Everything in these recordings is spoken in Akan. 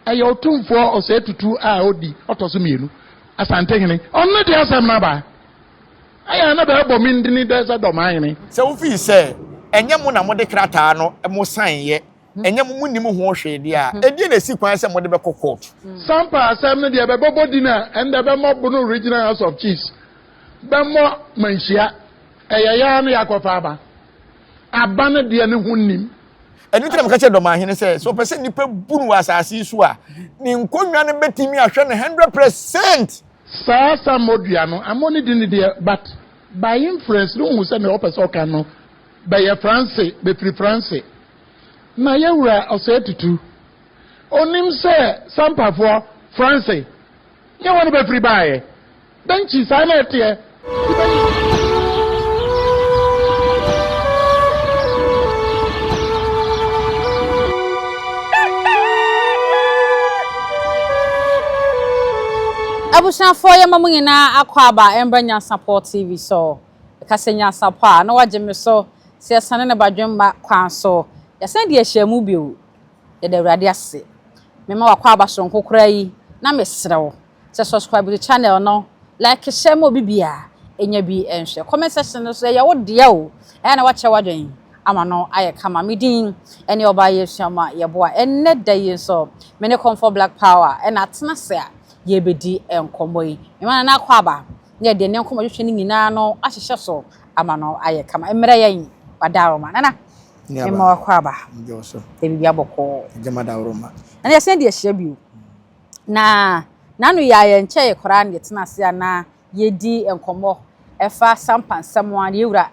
Ɛyɛ Otumfoɔ Osei Tutu a odi ɔtɔ so mienu, Asantehene. Ɔno ne deɛ asɛm no aba. Ɛyɛ a na bɛɛbɔ me ndini dɛ sɛ Dɔmahene. Sɛ wofii sɛ ɛnyɛ mo na mode krataa no mo saeɛ, ɛnyɛ mo, monnim ho hwee deɛ a, ɛdeɛn na ɛsi kwan sɛ mode bɛkɔ kɔɔto? Sampa asɛm no deɛ bɛbɛbɔ din a, ɛnde bɛmmɔ Bono Regional House of Chiefs, bɛmmɔ Manhyia. Ɛyɛ yɛ ara na yɛakɔfa aba. Aba no deɛ ne ho nnim. Ɛno nti na meka kyerɛ Dɔmahene sɛ, sɛ ɔpɛ sɛ nnipa bu no wɔ asase yi so a, ne nkonnwa no bɛtumi ahwɛ no 100%. Saa Sammɔ dua no, ammɔ ne din deɛ, but by inference no wohu sɛ nea ɔpɛ sɛ ɔka no bɛyɛ Franse, bɛfiri Franse. Na yɛn wura Osei Tutu, ɔnim sɛ Sampafoɔ, Franse, nyɛ hɔ na bɛfiri baeɛ. Bɛnkyi, saa na ɛteɛ. Nti bɛn. Abusuafoɔ yɛma mo nyinaa akɔ aba ɛmbra Nyansapɔ TV so. Yɛka sɛ Nyansapɔ a na wagye me so sɛ yɛsane no badwemma kwan so. Yɛasan di ahyiamu bio. Yɛda Awurade ase. Mema wakɔ aba soronko koraa yi na mesrɛ wo sɛ subscribe to channel no, like hyɛ ma obi bia nya bi nhwɛ. Comment section no so ɛyɛ wo dea o, ɛyɛ na wakyerɛ w'adwen ama no ayɛ kama. Me din ɛne ɔbaa Yesuama Yeboah. Ɛnnɛ da yi nso me ne Comfort Black Power ɛna atena ase a yɛrebɛdi nkɔmmɔ yi. Mema Nana akɔ aba na yɛde ne nkɔmmɔ twetwe no nyinaa no ahyehyɛ so ama no ayɛ kama. Mmerɛ yɛn wadaworoma. Nana, mema wakɔ aba. Sɛ biribi abɔkɔɔ. Nana yɛsan di ahyia bio. Na n'ano yɛ a yɛnkyɛe koraa na yɛtena ase a na yɛdi nkɔmmɔ ɛfa sampa nsɛm a na yɛwura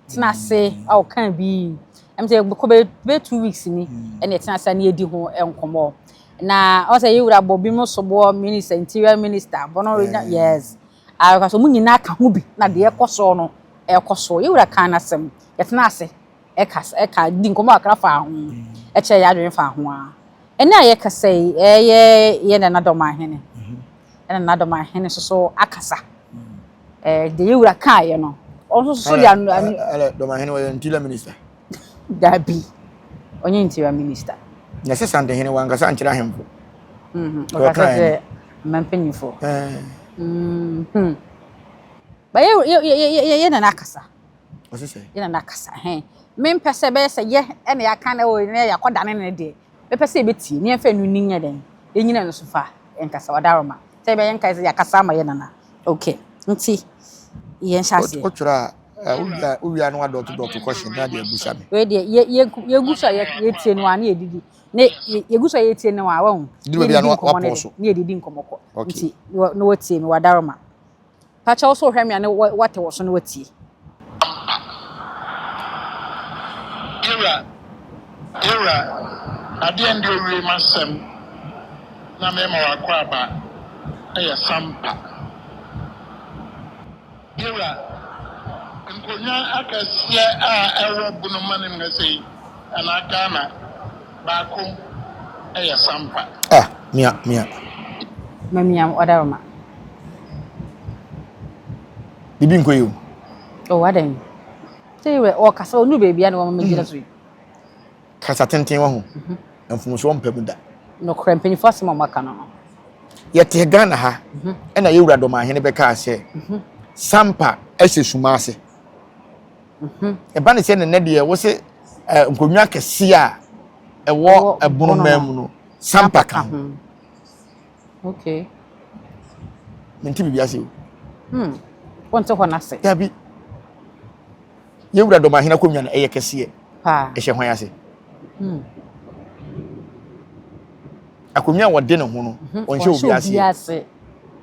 tena ase a ɔka bi ɛm sɛ kɔ bɛyɛ bɛyɛ 2 weeks ni ɛna yɛtena ase a na yɛdi ho nkɔmmɔ. Na ɔsɛ yɛwura bɔ bi mu soboɔ minister, interior minister bɔno region, yes, a ɔka sɛ ɔmo nyinaa ka ho bi na deɛ ɛkɔ soɔ no ɛkɔ soɔ. Yɛwura kan n'asɛm, yɛtena ase ɛka ɛka di nkɔmmɔ kakra fa ho, ɛkyerɛ yɛ adwene fa ho. A ɛne a yɛkasa yi, ɛyɛ yɛ Nana Dɔmahene, ɛna Nana Dɔmahene nso so akasa. Deɛ yɛwura kaeɛ no, ɔno nso so de ano ano. Ɛlɛ Dɔmahene wɔyɛ interior minister? Dabi, ɔnyɛ interior minister. Na ɛsɛ Santehene wankasa nkyerɛ ahemfo. Ɔkasa kyerɛ mma mpanyinfoɔ. Ba yɛ yɛ yɛ yɛ nana akasa. Ɔsɛ sɛ yɛ nana akasa hɛn. Mempɛ sɛ ɛbɛyɛ sɛ yɛ ɛna yɛaka na ɛwɔ na yɛakɔdane ne deɛ. Mepɛ sɛ yɛbɛtie ne yɛmfa ɛno ni nyɛ dɛn yɛnyina no so fa nkasa wadaroma sɛ yɛbɛyɛ nkae sɛ yɛakasa ama yɛ nana. Okay, nti yɛnhyɛ aseɛ. Wotwerɛ a wowia wowia no wadɔto dɔto question na deɛ abusa me. Wei deɛ yɛ yɛ yɛgu so a yɛtie no a ne yɛdidi ne yɛgu so a yɛtie no a wahu. Duru baabi a na wapɔ so. Ne yɛdidi nkɔmmɔ kɔ. Nti na watie no wadaroma. Pakyɛ wo so wohwɛ me a ne wate wɔ so na watie. Yewura, yewura, adeɛ ndeɛ owie m'asɛm na mema wakɔ aba ɛyɛ sampa. Yewura, nkonnwa akɛseɛ a ɛwɔ Bono manem ha sei anaa Ghana baako ɛyɛ sampa. Ah, mia, mia. Mamia wadaroma. Bibi nkɔ yi o. Oh, adɛn? Sɛ yewura ɔkasa ɔnu baabi a na wɔn gyina so yi. Kasa tenten wɔ ho. Mfomsoɔ mpɛ mu da. Nokorɛ, mpanyinfoɔ asɛm a wɔaka no. Yɛte Ghana ha ɛna yɛwura Dɔmahene bɛkaa sɛ sampa ɛhyɛ suma ase. Ɛba ne sɛ nɛnɛ deɛ wo se nkonnwa kɛseɛ a ɛwɔ ɛbono man mu no sampa ka ho. Okay. Mente biribi ase o. Wonte hɔ n'ase. Dabi. Yɛwura Dɔmahene akonnwa no ɛyɛ kɛseɛ. Paa. Ɛhyɛ hwan ase? Akonnwa a wɔde ne ho no, ɔnhyɛ obi ase.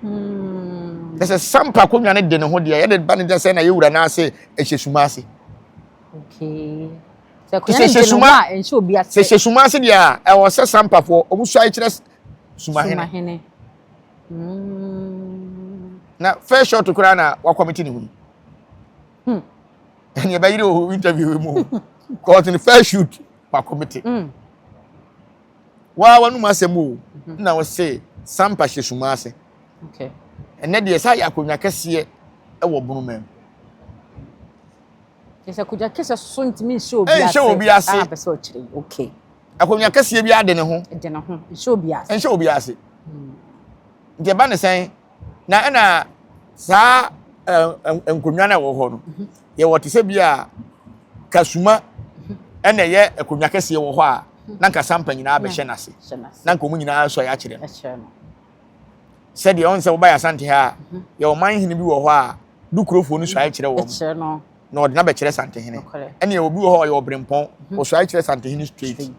Na sɛ sampa akonnwa no de ne ho deɛ, yɛde ba ne sɛ na yɛwura n'ase ɛhyɛ suma ase. Okay. Sɛ akonnwa no de ne ho a, ɛnhyɛ obi ase. Sɛ hyɛ suma ase deɛ a, ɛwɔ sɛ sampafoɔ ɔmo sua kyerɛ sumahene. Sumahene. Na first shot koraa na wakɔmete ne ho yi. Ɛne ɛbɛyere wɔ interview mu. Cause ne first shoot wakɔmete. Waa wanum asɛm o. Na wɔse sampa hyɛ suma ase. Okay. Ɛnɛ deɛ saa yɛ akonnwa kɛseɛ ɛwɔ Bono man mu. Kyerɛ sɛ akonnwa kɛseɛ so ntumi nhyɛ obi ase. Ɛnhyɛ obi ase. Saa na pɛ sɛ ɔkyerɛ yi. Okay. Akonnwa kɛseɛ bi ade ne ho. De ne ho. Nhyɛ obi ase. Nhyɛ obi ase. Nti ɛba ne sɛn na ɛna saa nkonnwa no a ɛwɔ hɔ no mhm. yɛwɔ te sɛ bi a kasuma mhm. ɛna ɛyɛ akonnwa kɛseɛ wɔ hɔ a mhm. na nka sampa nyinaa bɛhyɛ n'ase na nka wɔn nyinaa sɔ yɛ akyerɛ no sɛdeɛ ɔn sɛ woba yɛ asante ha a yɛwɔ man hene bi wɔ hɔ a dukurofoɔ no suae kyerɛ wɔn na ɔde no abɛkyerɛ santehene ɛne obi wɔ hɔ ɔyɛ ɔbrempɔn mhm. ɔsuae kyerɛ santehene straight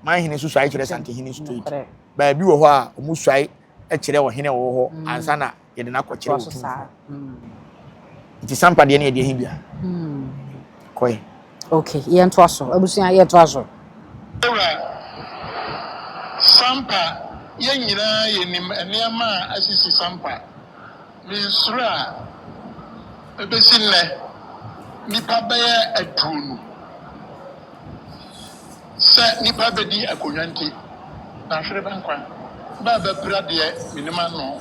manhene nso suae kyerɛ santehene straight baabi wɔ hɔ a wɔn suae kyerɛ ɔhene wɔ hɔ mm. ansa na yɛde no akɔkyerɛ otumfoɔ mm. nti sampa deɛ no yɛde ahi bia mm. kɔe okay yɛntoa so abusua yɛntoa so Owura Sampa yɛn nyinaa yɛnim nneɛma a asisi Sampa Mensuro a, ɛbɛsi nnɛ, nnipa bɛyɛ aduonu sɛ nnipa bɛdi akonnwa nti, na ahwere bɛ nkwa. Bɛ a bɛapira deɛ mennim ano,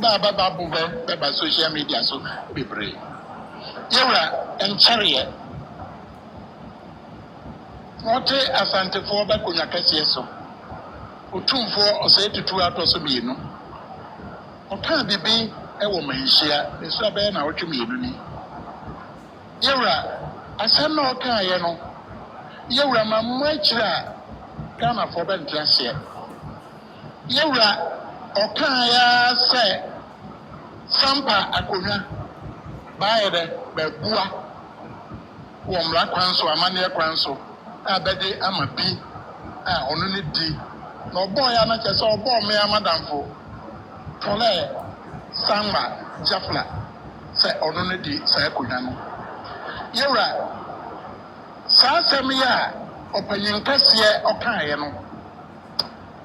bɛ a bɛba bo bɛ bɛba social media so bebree. Yɛwura, ɛnkyɛreɛ na ɔte Asantefoɔ b'akonnwa kɛseɛ so, Otumfoɔ Osei Tutu a ɔtɔ so mmienu. Ɔkaa biribi wɔ manhyia nso a bɛyɛ naawɔtwe mmienu ni. Yɛwura, asɛm no a ɔkaaeɛ no, yɛwura mammɔ akyire a Ghanafoɔ bɛnte aseɛ. Yɛwura, ɔkaaeɛ ara sɛ Sampa akonnwa baayɛ dɛ bɛabua wɔ mmara kwan so, amanneɛ kwan so a bɛde ama bi a ɔno ne di. Na ɔbɔeɛ a na kyerɛ sɛ ɔbɔɔ me ara m'adamfo Tɔlɛɛ Sangma Jafla sɛ ɔno ne di saa akonnwa no. Yɛwura, saa asɛm yi a ɔpanyin kɛseɛ ɔkaeɛ no,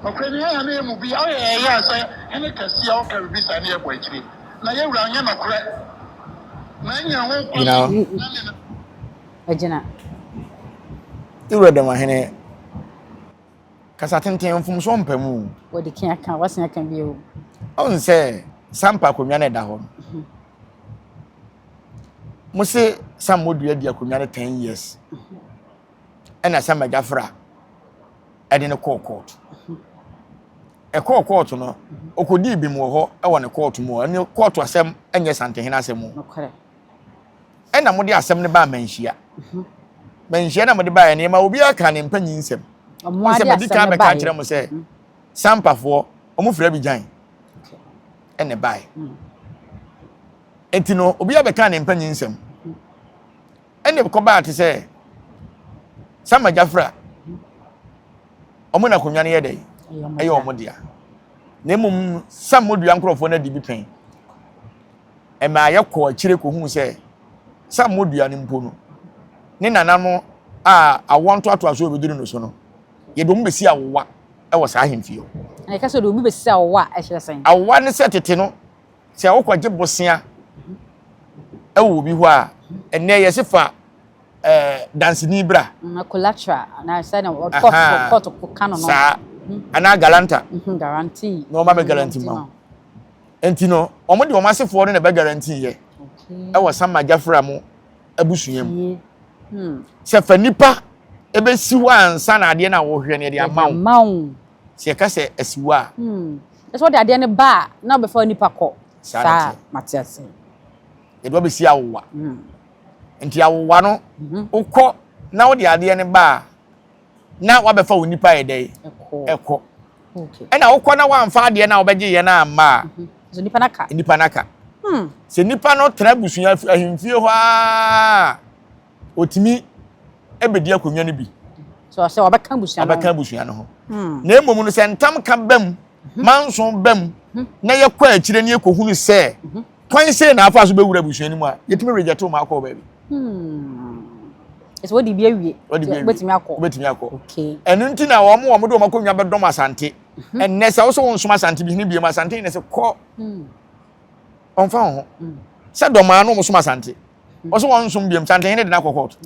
nokorɛ ni ɛyɛ a na yɛn mu bi ɔyɛ yɛn ya sɛ hene kɛseɛ ɔka biribi saa na yɛbɔ akyire. Na yɛwura, ɛnyɛ nokorɛ. Manya ho kwan Gyina hɔ. na ne. Agyina. Wura Dɛmahene, kasa tenten mfomsoɔ mpa mu. Wɔde ke aka, wasen aka bio. Ɔn sɛ Sampa akonnwa no ɛda hɔ no. Mhm. Mo se Sam Modua di akonnwa no 10 years. Mhm. Ɛna Sam Agyafra ɛde no kɔɔ court. Mhm. Ɛkɔɔ kɔɔto no, ɔkɔdii bem wɔ hɔ wɔ ne kɔɔto mu hɔ. Ɛno kɔɔto asɛm nyɛ Santehene asɛm o. Ɛna mode asɛm no baa Manhyia. Mhm. Manhyia na mode baeɛ no, yɛma obiara kaa ne mpanyin nsɛm. Ɔmo sɛ ade madi asɛm kan no bɛka baeɛ. akyerɛ mo sɛ mhm. Sampafoɔ, wɔn firi Abidjan ɛna ɛbaeɛ. Mm. Enti no, obiara bɛkaa ne mpanyin nsɛm. Mhm. Ɛna ɛkɔbaa te sɛ Sama Jafra wɔn na akonnwa no yɛ dɛ ɛyɛ wɔn dea na mmom Sam Modua nkurɔfoɔ no adi bi pɛn ɛma yɛkɔ akyire kɔhuu sɛ Sam Modua no mpo no ne nana no a awoɔ ntoatoasoɔ bɛduru no so no yɛde wɔn bɛsi awowa wɔ saa ahemfie hɔ. Na yɛka sɛ de obi bɛsi awowa a ɛkyerɛ sɛn? Awowa ne sɛ tete no sɛ wokɔgye bosea wɔ obi hɔ a ɛnɛ yɛse fa eh, danseni bra. Mm, collateral anaa sɛ na court court ka no no. Saa mhm. anaa galanta. Mhm, guarantee. Na ɔma bɛ guarantee ma wo. Nti no wɔn de wɔn asefoɔ no na ɛbɛ guarantee yɛ ɛwɔ Sama Jafra mu abusua mu. Hmm. Sɛ fa nipa ɛbɛsi hɔ ansa na adeɛ no a wɔhwɛ no yɛde ama wo. Sɛ yɛka sɛ asi hɔ a. Hmm. Ɛsɛ wɔde adeɛ no ba a na wɔbɛfa nipa kɔ. Saa mate ase. Yɛde wɔbɛsi awowa. Hmm. Nti awowa no, mhm. wokɔ na wode adeɛ no ba a, na wabɛfa wo nipa yɛ dɛ ɛkɔ. Ɛna wokɔ na wamfa adeɛ no a wobɛgye yɛ no amma a, mhm. nipa no aka. Nipa no aka. Hmm. Sɛ nipa no tena abusua ahemfie hɔ a, otumi bɛdi akonnwa no bi. So sɛ ɔbɛka abusua no ho. Ɔbɛka abusua no ho. Hmm. Na mmom no sɛ ntam ka bam, mhm. manso bam, na yɛkɔ akyire ne yɛkɔhunu sɛ kwan sei na afa so bɛwura abusua no mu a yɛtumi reject wo ma akɔ baabi hmm. ɛsɛ wode bi awie wobɛtumi akɔ wobɛtumi akɔ ɛno nti na wɔn wɔn de wɔn akonnwa bɛdɔm asante mhm. ɛnnɛ sɛ wosɛ wɔn nsom asante bi hene biem asante ne sɛ kɔ hmm. ɔmfa wo ho hmm. sɛ dɔmaa no wɔn som asante hmm. wɔsɛ wɔn nsom biem sante hene de no akɔ kɔɔto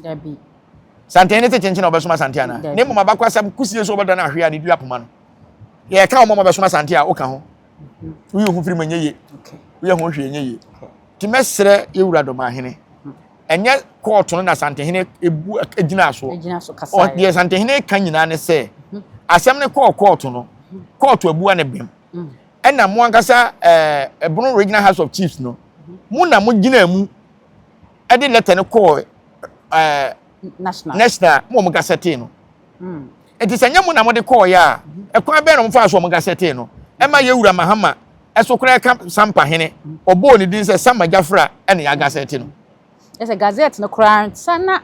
sante hene te kyenkyen na ɔbɛsom asante anaa ne mmom abakwasɛm kusie so ɔbɛda no ahwe a ne dua poma no yɛka wɔn a wɔbɛsom asante a woka ho woyi ho firi mu ɛnyɛ yie woyɛ ho hwee ɛnyɛ yie nti mɛsrɛ yɛwura dɔmahene ɛnyɛ kɔɔto no na santehene ebu gyina soɔ deɛ santehene ka nyinaa ne sɛ mhm. Asɛm no kɔɔ kɔɔto no, kɔɔto abua ne bem. Ɛna mo ankasa ɛɛ Ɛbono Regional House of Chiefs no, mo na mo gyina mu ɛde lɛtɛ no kɔɔ ɛɛ National. National mo wɔn gasɛtee no. Nti sɛ nyɛ mo na mo de kɔɔ yɛ a, ɛkwan bɛn na wɔn fa so wɔn gasɛtee no? Ɛma yɛwura Mahama ɛso koraa ɛka Sampa hene, ɔbɔɔ ne din sɛ Sama Jafra ɛna yɛ agasɛte no. Ɛsɛ gazette no koraa nsa na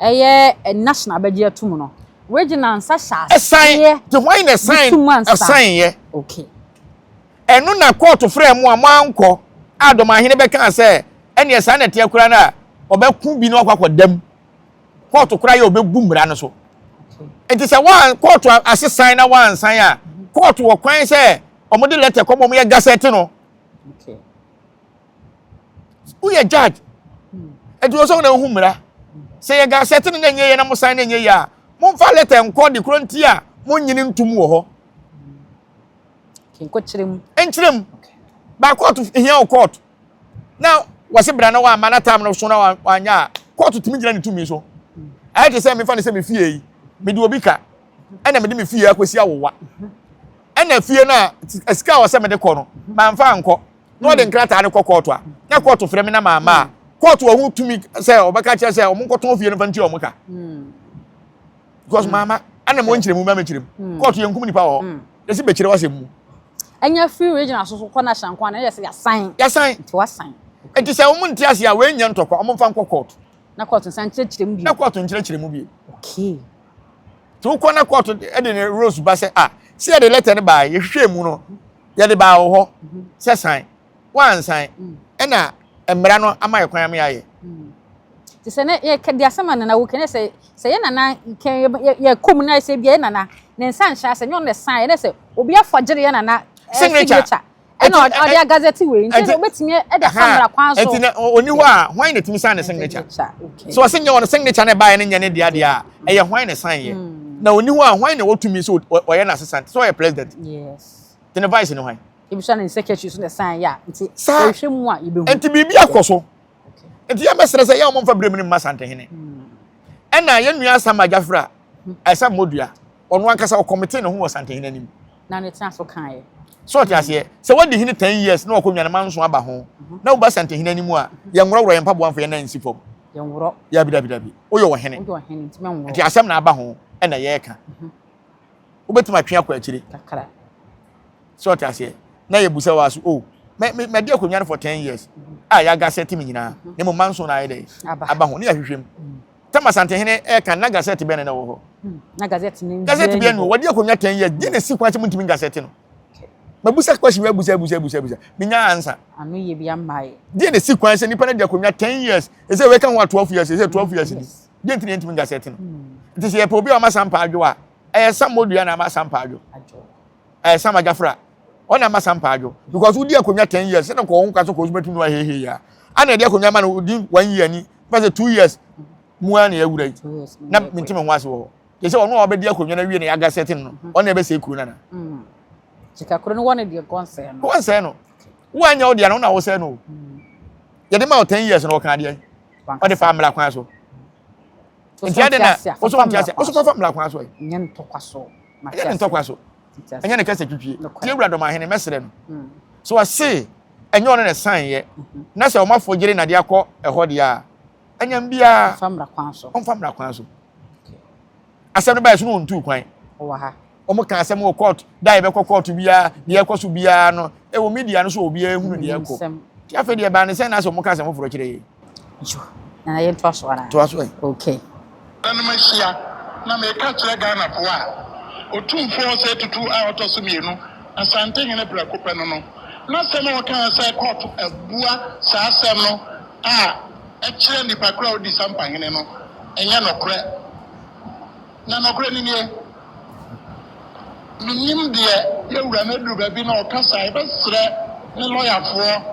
ɛyɛ national bɛgye atum no. Regional nsa hyɛ Ɛsan aseɛ. te hwan na ɛsan de tum ansa. Ɛsan yɛ. Okay. Ɛno na kɔɔto frɛ mo a moankɔ a dɔmahene bɛkaa sɛ ɛneɛ saa na ɛteɛ koraa no a ɔbɛko bi na wakɔ akɔda mu. Kɔɔto koraa yɛ ɔbɛbu mmara no so. Nti sɛ wɔn kɔɔto asesan na wɔansan a, kɔɔto wɔ kwan sɛ wɔde lɛtɛ kɔma wɔn yɛ gasɛte no. Okay. Woyɛ judge. Nti wɔ sɛ wɔn na ehu mmara. Sɛ yɛ gasɛte no na ɛnyɛ yɛ na mo san na ɛnyɛ yɛ a, momfa lɛtɛ nkɔ de koro nti a monyini ntom wɔ hɔ. Nkɔkyerɛ mu. Nkyerɛ mu. Ba kɔɔto hia wɔ kɔɔto. Na wɔsi bra na wɔama na tam no so na wanya a, kɔɔto tumi gyina ne tumi so. Ayɛ te sɛ mefa ne sɛ me fie yi, mede obi ka, ɛna mede me fie akɔsi awowa. Ɛna fie no a sika a wɔsɛ mede kɔ no, mamfa ankɔ. Na wɔde nkrataa no kɔ kɔɔto a, na kɔɔto frɛ me na mamma a, kɔɔto wɔ ho tumi sɛ ɔbɛka kyerɛ sɛ wɔn nkɔtɔn fie no fa ntua wɔn ka. Because mama, ɛna mo nkyerɛ mu ma mekyerɛ mu. Kɔɔto yɛnkum nipa wɔ hɔ. Yɛsi bɛkyerɛ w'asɛm mu. Ɛnyɛ free regional so so kɔ national nko na yɛ sɛ yɛasan. Yɛasan. Nti wasan. Nti sɛ wɔn nte ase a wɔn nyɛ ntɔkwa, wɔn mfa nkɔ court. Na court nsa nkyerɛkyerɛ mu bio. Na court nkyerɛkyerɛ mu bio. Okay. Nti wokɔ na court de ne rose ba sɛ ah, sɛ yɛde letter no baa yɛhwehwɛ mu no, yɛde baa wɔ hɔ sɛ san. Wansan. Ɛna mmara no ama yɛ kwan ama yɛayɛ. Te sɛ ne yɛ de asɛm a nana wo kɛ ne sɛ sɛ yɛ nana kɛ yɛ yɛ kɔm na sɛ bia yɛ nana ne nsa nhyɛ ase nyɛ ɔno na ɛsan yɛ ne sɛ obi afɔgyere yɛ nana signature ɛna ɔde agazɛte wei nti obetumi ɛde afa mmara kwan so. Ɛnti na oni hɔ a hwan na etumi sign ne signature? So ɔsɛ nyɛ ɔno signature na ɛbaayɛ no nyɛ ne dea deɛ a ɛyɛ hwan na sign yɛ? Na oni hɔ a hwan na wɔtumi sɛ ɔyɛ n'assistant sɛ ɔyɛ president? Yes. Nti ne vice ne hwan? Ebisa ne secretary so na sign yɛ a nti ɛhwɛ mu a yɛbɛhu. Nti biribi akɔ so. Nti yɛbɛsrɛ sɛ yɛ a wɔmfa berɛ mu no mma Asantehene. Ɛna yɛn nua Sama Jafra ɛsɛ mmɔdua ɔno ankasa ɔkɔmete ne ho wɔ Asantehene anim. Na ne tena so kaeɛ. So ɔte aseɛ sɛ wadi hene 10 years na wakɔ nwanema nso aba ho na woba Asantehene anim a yɛnworɔworɔ yɛn mpaboa mfa yɛn nan nsi fam. Yɛnworɔ. Dabi dabi dabi woyɛ ɔhene. Woyɛ ɔhene nti mɛnworɔ. Nti asɛm na aba ho ɛna yɛreka. Wobɛtumi atwe akɔ akyire. Kakra. So ɔte aseɛ na yɛ busa wa so oh mɛ mɛ mɛ di akonnwa no for 10 years a yɛaga sɛ ti mi nyinaa ne mo manso na ayɛ dɛ aba ho ne yɛahwehwɛ mu tam Asantehene ɛka na gazette bɛn na ɛwɔ hɔ Na gazette ne gazette bɛn no wɔde akonnwa 10 years di na si kwan sɛ mo ntumi gazette no mabusa question wei abusa abusa abusa abusa menya answer. Ano yɛ bi ama yɛ. Di na si kwan sɛ nipa no di akonnwa 10 years ɛsɛ wei ka ho a 12 years, ɛsɛ 12 years ni di ntumi ntumi gazette no. Nti sɛ yɛpɛ obi a ɔma sampa adwo a, ɛyɛ Samodua na ama sampa adwo, ɛyɛ Sama Jafra ɔna ama sampa adwo, because wodi akonnwa 10 years sɛnɛ kɔ ɔho ka so kɔ ɔsoma tumi wa hehe ya ana ɛde akonnwa ma no wodi one year ni fa sɛ 2 years mu ara na yɛawura yi na mentimi ho ase wɔ hɔ te sɛ ɔno a ɔbɛdi akonnwa no awie na yɛaga sɛte no, ɔno na ɛbɛsɛ kuro no ana? Sika kuro no wɔ ne deɛ gɔnsɛn no. Gɔnsɛn no woanyɛ wo deɛ no wo na wosɛe no o. Yɛde ma wo 10 years na wɔka adeɛ ɔde fa mmara kwan so nti ade na woso nte ase woso kɔfa mmara kwan so yi. Nyɛ ntɔkwa so. Ɛnyɛ ne ntɔkwa so, ɛnyɛ ne kɛsɛ twitwie tie wura dɔm ahene mɛsrɛ no so ɔse ɛnyɛ ɔno na ɛsan yɛ na sɛ ɔmafo gyere nadeɛ akɔ ɛhɔ deɛ a ɛnyɛ biara ɔmfa mmara kwan so. Ɔmfa mmara kwan so. Asɛm no baayɛ so no ɔntuu kwan. Ɔwɔ ha. Wɔn ka asɛm wɔ court da a yɛbɛkɔ court biara deɛ ɛkɔ so biara no ɛwɔ media no so obiara ehunu deɛ ɛkɔ. Ti afei deɛ baa ne sɛn na asɛ wɔn ka asɛm foforɔ kyerɛ yɛ. Yo, na yɛn to aso ana? To aso ɛ. Okay. Nanom ahyia na meka kyerɛ Ghanafoɔ a, Otumfoɔ Osei Tutu a ɔtɔ so mmienu, Asantehene prɛko pɛ no no, n'asɛm a ɔkaa sɛ kɔɔto abua saa asɛm no a ɛkyerɛ nipa korɔ a ɔdi Sampahene no, ɛnyɛ nɔkorɛ. Na nɔkorɛ no nie, mennim deɛ yɛn wura no aduru baabi na ɔkasa a, yɛbɛsrɛ ne lɔyafoɔ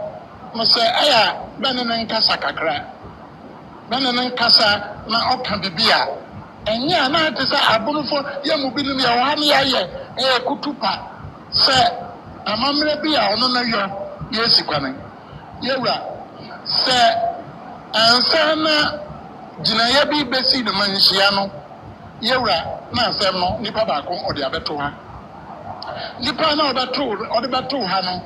no sɛ ɛyɛ a bɛne no nkasa kakra. Bɛne no nkasa na ɔka biribi a, ɛnyɛ a na ayɛ te sɛ Abonofoɔ, yɛn mu binom yɛwɔ ha na yɛayɛ ɛyɛ kutupa sɛ amammerɛ bi a ɔno no yɔ yɛresi kwane. Yɛn wura, sɛ ansa na gyinaeɛ bi bɛsi no manhyia no. Yɛwura, na asɛm no nipa baako ɔde abɛto ha. Nipa no a ɔbɛto ɔde bɛtoo ha no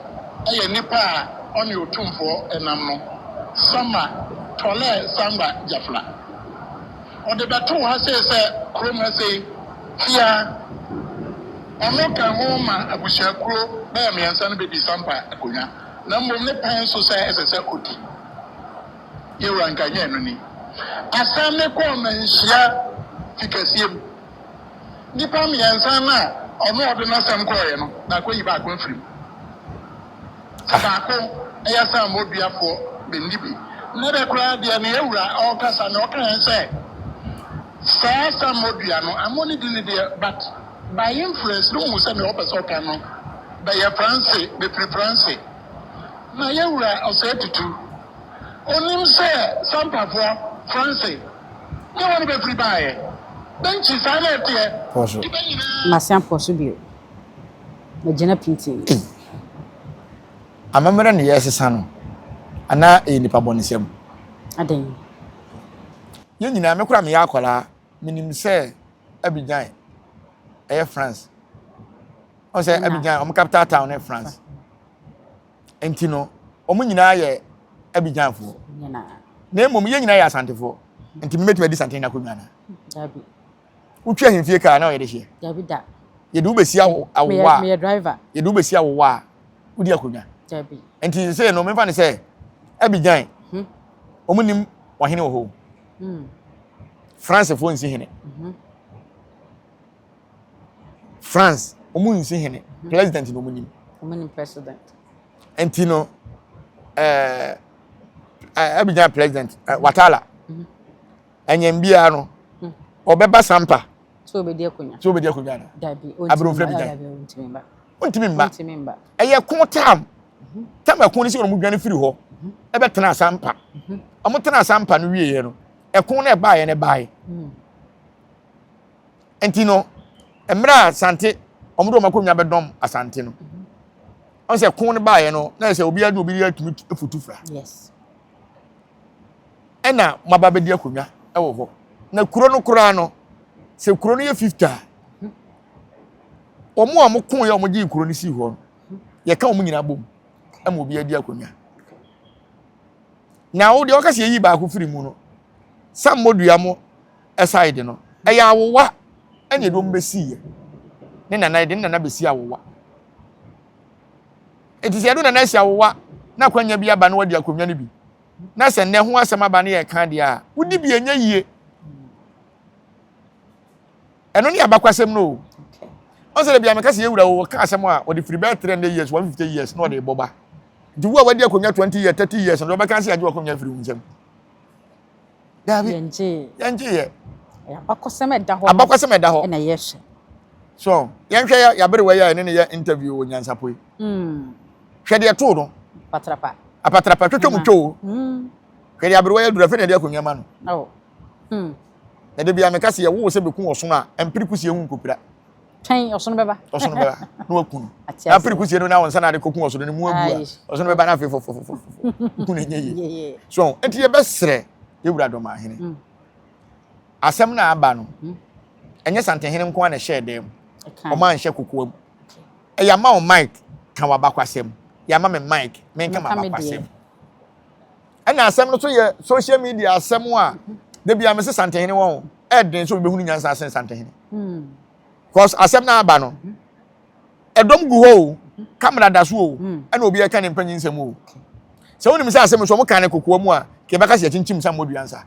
yɛ nipa a ɔne Otumfoɔ nam no, Sama Tɔlɛɛ Samba Gyafla. Ɔde bɛtoo ha sei sɛ kurom ha sei, fia. Ɔno ka ho ma abusuakuo bɛyɛ mmiɛnsa no bɛdi Sampa akonnwa, na mmom ne pɛn so sɛ ɛsɛ sɛ ɔdi. Yɛwura nka nyɛ ɛno ni. Asɛm no kɔɔ manhyia fi kɛseɛ mu. Nnipa mmiɛnsa no a ɔno a ɔde n'asɛm kɔeɛ no, baako ayi baako afiri mu. Sɛ baako yɛ asammɔduafoɔ, menni bi. Nnɛ da koraa deɛ ne yɛwura ɔrekasa no, ɔka yɛn sɛ saa asammɔdua no, ammɔ ne din deɛ, but by inference no wohu sɛ nea ɔpɛ sɛ ɔka no bɛyɛ Franse, bɛfiri Franse. Na yɛwura Ɔsɛe Tutu, ɔnim sɛ Sampafoɔ, Franse, ne wɔn bɛfiri baeɛ. Bɛnkyi, saa na ɛteɛ. Pɔ so. Nnipa nyinaa. Masan pɔ so bio. Magyina pintinn. Ei! Amammerɛ na yɛresesa no anaa ɛyɛ nnipa bɔnesɛm? Adɛn? Yɛn nyinaa, me koraa meyɛ akwadaa, menim sɛ Abidjan ɛyɛ France. Ɔn sɛ Abidjan, wɔn capital town ne France. Nti no, wɔn nyinaa yɛ Abidjanfoɔ. Na mmom yɛn nyinaa yɛ Asantefoɔ. Nti mebɛtumi adi Santehene akonnwa anaa? Dabi. Wotwi ahemfie kaa na ɔyɛ de hyeɛ. Dabi da. Yɛde wo bɛsi awowa a. Meyɛ driver. Yɛde wo bɛsi awowa a wodi akonnwa. Dabi. Nti sɛ no mefa ne sɛ Abidjan hmm. wɔn nim ɔhene wɔ hɔ. Hmm. Francefoɔ nsi hene. Mhm. France wɔn nsi hene. Mhm. President na wɔn nim. Wɔn nim president. Nti no ɛɛ Abidjan president ɛɛ Watala. Mm -hmm. Ɛnyɛn biara no, ɔbɛba Sampa. Sɛ obedi akonnwa. Sɛ obedi akonnwa no. Dabi, Abrofra bi dan. Ontumi mba. Ontumi mba. Ontumi mba. Ɛyɛ ko tam. Tam ɛko no sɛ wɔn dwane firi hɔ. Ɛbɛtena Sampa. Wɔn tena Sampa no wieɛ no, ɛko no ɛbaeɛ no ɛbaeɛ. Nti no, mmerɛ a Sante, wɔn de wɔn akonnwa bɛdɔm Asante no. Wɔn sɛ ko no baeɛ no, na yɛ sɛ obiara de obi atumi futu fra. Yes. ɛna moaba bɛdi akonnwa wɔ hɔ na kuro no koraa no sɛ kuro no yɛ 50 a wɔn a wɔko yɛ wɔn gyee kuro no sii hɔ no yɛka wɔn nyinaa bom ma obi adi akonnwa na wo deɛ ɔka sɛ yɛyi baako firi mu no sam modua mo ɛsaede no ɛyɛ awowa ɛna ɛde wɔn bɛsiiɛ ne nana yɛde ne nana bɛsi awowa Enti sɛ yɛde nana asi awowa na akwanya bi aba na wadi akonnwa no bi, na sɛ nnɛ ho asɛm aba na yɛka deɛ a, wodi bi ɛnyɛ yie. Ɛno ne abakwasɛm no o. Ɔn sɛ bia meka sɛ yɛwura o, ɔka asɛm a ɔde firi bɛyɛ 300 years, 150 years na ɔde bɔ ba. Nti wo a wadi akonnwa 20 years, 30 years no, ɔbɛka sɛ yɛagye w'akonnwa afiri wo nsam. Daabi. Yɛngyee. Yɛngyee yɛ. Abakɔsɛm ɛda hɔ. Abakɔsɛm ɛda hɔ. Ɛna yɛhwɛ. So yɛnhwɛ yɛ yaberewa yi a yɛne ne yɛ interview wɔ Nyansapo yi. Mm. Hwɛ deɛ too no. Patrapa. Apatrapa twetwe mu two. Mm. Hwɛ deɛ aberewa yi aduru afei na yɛde akonnwa ma no. Oh. Mm. Na de bia meka sɛ yɛwoo sɛ bɛku ɔsono a mpere kusie ho nkopira. Twɛn ɔsono bɛba. Ɔsono bɛba na waku no. Na mpere kusie no na wɔn nsa na ade kɔku ɔsono no mu agu a ɔsono bɛba na afei fɔfɔfɔfɔ ku no nyɛ yie. So nti yɛbɛsrɛ yɛwura dɔmahene. Mm. Asɛm no a aba no, ɛnyɛ Santehene nko ara na ɛhyɛɛ dan mu. Wɔn anhyɛ kokoa mu. Ɛyɛ ama wo mic ka w'abakwasɛm. Yɛama me mic menka m'abakwasɛm. Ɛna asɛm no so yɛ social media asɛm a da bi a mese Santehene wɔn ɛden sɛ obi bɛhunu nyansa asen Santehene. Because asɛm no aba no, ɛdɔm gu hɔ o, kamera da so o, ɛna obi ɛka ne mpanyin nsɛm o. Sɛ wonim sɛ asɛm so wɔn ka ne kokoa mu a, kɛbɛka sɛ yɛkyinkyim sɛ mmɔdua nsa.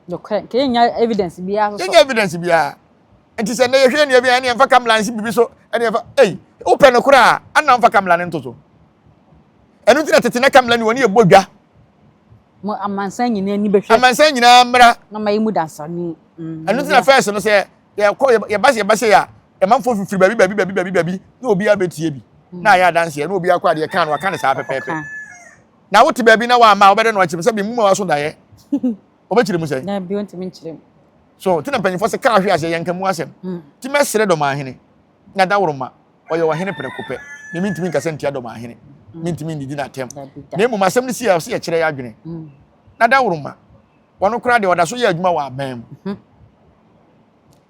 Nokorɛ, nka yɛnnya evidence biara nso. Yɛnnya evidence biara. Nti sɛ nnɛ yɛhwɛ nua bi a ɛne yɛmfa kamla nsi biribi so, ɛne yɛmfa, ei, wopɛ no koraa a, ana womfa kamla no nto so? Ɛno nti na tete na kamla ni wɔne yɛbɔ dwa. Mo amansan nyinaa ani bɛhwɛ. Amansan nyinaa mmra. Na ma yɛ mu dansani. Mm, ɛno nti na first no sɛ yɛkɔ yɛba sɛ yɛba sɛ yɛ a, ɛmanfoɔ fifiri baabi baabi baabi baabi baabi na obiara bɛtie bi. Na ayɛ adanseɛ na obiara kɔ adeɛ kan no waka no saa pɛpɛɛpɛ. Na wote baabi na wamma a, wobɛdɛ no akyerɛ mu sɛ bi mu ma waso daeɛ. Wɔbɛkyerɛ mu sɛ. Dabi, wɔntumi nkyerɛ mu. So, ti na mpanyinfoɔ sɛ kaa hwe aseɛ yɛnka mu asɛm. Hmm. Ti mɛsrɛ dɔmahene na dawuroma ɔyɛ ɔhene prɛko pɛ. Na mentumi nkasa ntia dɔmahene. Hmm. Mentumi nnidi n'atɛm. Na mmom asɛm no si a ɔsɛ yɛkyerɛ yɛ adwene. Hmm. Na dawuroma wɔn koraa deɛ ɔda so yɛ adwuma wɔ aban mu.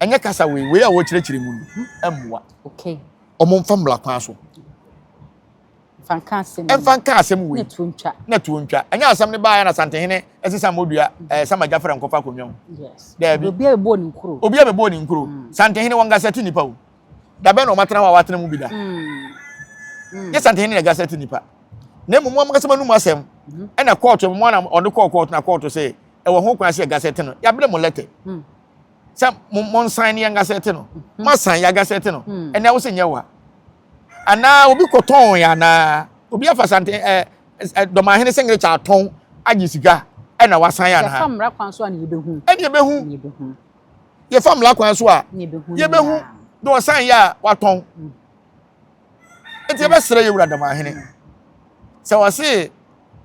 Ɛnyɛ kasa wei, wei a wɔkyerɛkyerɛ mu no, ɛmmoa. Okay. Wɔn mfa mmara kwan so. Mfa nka asɛm. Mfa nka asɛm wei. Na tuo ntwa. Na tuo ntwa. Ɛnyɛ asɛm no baayɛ na Asantehene ɛsesa modua ɛɛ Sama Gyafra nkɔfa akonnwa mu. Yes. Daabi. Obi a bɛbɔ ne nkuro. Obi a bɛbɔ ne nkuro. Santehene wɔn gasɛte nipa o. Dabɛn na wɔn atena hɔ a wɔatena mu bi da. Nyɛ Santehene na gasɛte nipa. Na mmom wɔn ankasa anum asɛm. Ɛna kɔɔto mu na ɔde kɔɔ kɔɔto na kɔɔto sɛ ɛwɔ ho kwan sɛ gasɛte no. Yɛabrɛ mo lɛtɛ. Sɛ mo mo nsan ne yɛn gasɛte no. Mo asan yɛ gasɛte no. Ɛnna ɛwɔ sɛ nyɛ wa. Anaa obi kɔtɔn yɛ anaa obi afa sante ɛɛ dɔmahene singlet atɔn agye sika ɛna wasan yɛ anaa. Yɛfa mmara kwan so a na yɛbɛhu. Ɛna yɛbɛhu. Yɛfa mmara kwan so a yɛbɛhu na ɔsan yɛ a watɔn. Nti yɛbɛsrɛ yɛ wura dɔmahene sɛ wɔse